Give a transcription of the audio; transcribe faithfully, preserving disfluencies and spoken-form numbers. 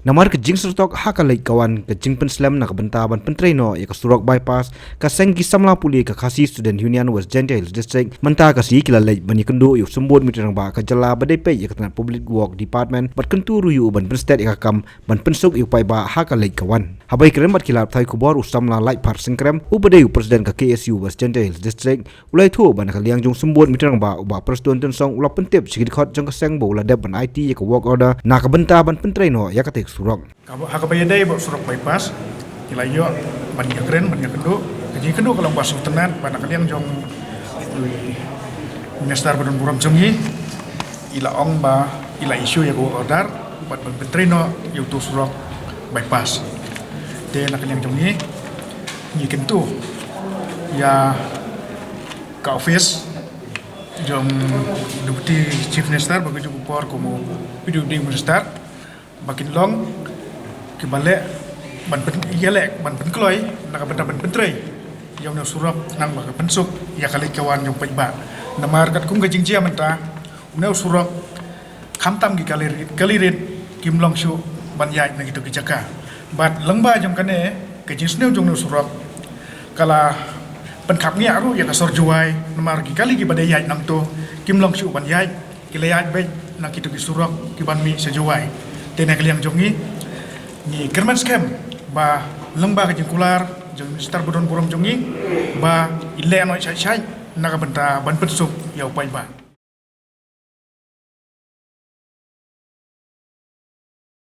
Namar ka jingsyrtok ha ka leit ka wan ka jingpynslem na ka bynta ban pyntrei noh ïa ka surok bypass, ka seng ki samla pule ka Khasi Student Union West Jaintia Hills District mynta ka sngi ki la leit ban ïakynduh ïa u symbud myntri rangbah ka jylla ba dei peit ïa ka tnat Public Work Department bad kyntu ruh ïa u ban pynstet ïa ka kam ban pynsuk ïa u paidbah ha ka leit ka wan. Haba ïakren bad ki lad pathai khubor, u samla Laitphar Syngkrem uba dei u president ka K S U West Jaintia Hills District u la ïathuh ba na ka liang jong u symbud myntri rangbah, u Bah Prestone Tynsong u la pyntip sha ki dkhot jong ka seng ba u la dep ban aiti ïa ka work order na ka bynta ban pyntrei noh ïa katei ka surok. Kaba, ha kaba ïadei bad surok bypass, ngi la ïoh ban ïakren, ban ïakynduh. Ka jingkynduh ka long ba sngewtynnat ba na ka liang jong u minister ba don burom jong ngi, i la ong ba i la issue ïa ka work order bad ban pyntrei noh ïa uto u surok bypass. Te na ka liang jong ngi, ngi kyntu ïa ka office jong Deputy Chief Minister ba ka juh ka por kum u P W D minister, ba kin long kiba leh ban pyn, ïaleh ban pynkloi na ka bynta ban pyntrei ïa une u surok, khnang ba ka pynsuk ïa ka leit ka wan jong u paidbah. Namar katkum ka jingjia mynta, une u surok khamtam ki kali rit, kali rit kim long shuh ban ïaid na kito ki jaka. Bad lyngba jong kane ka jingsniew jong une u surok, ka la pynkhapngiah ruh ïa ka sor Jowai, namar ki kali kiba dei ïaid nangto kim long shuh ban ïaid, ki la ïaid beit na kito ki surok kiban mih sha Jowai. Te na ka liang jong ngi, ngi kyrmen skhem ba lyngba ka jingkular jong u minister ba don burom jong ngi, ba i leh noh shai shai na ka bynta ban pynsuk ïa u paidbah.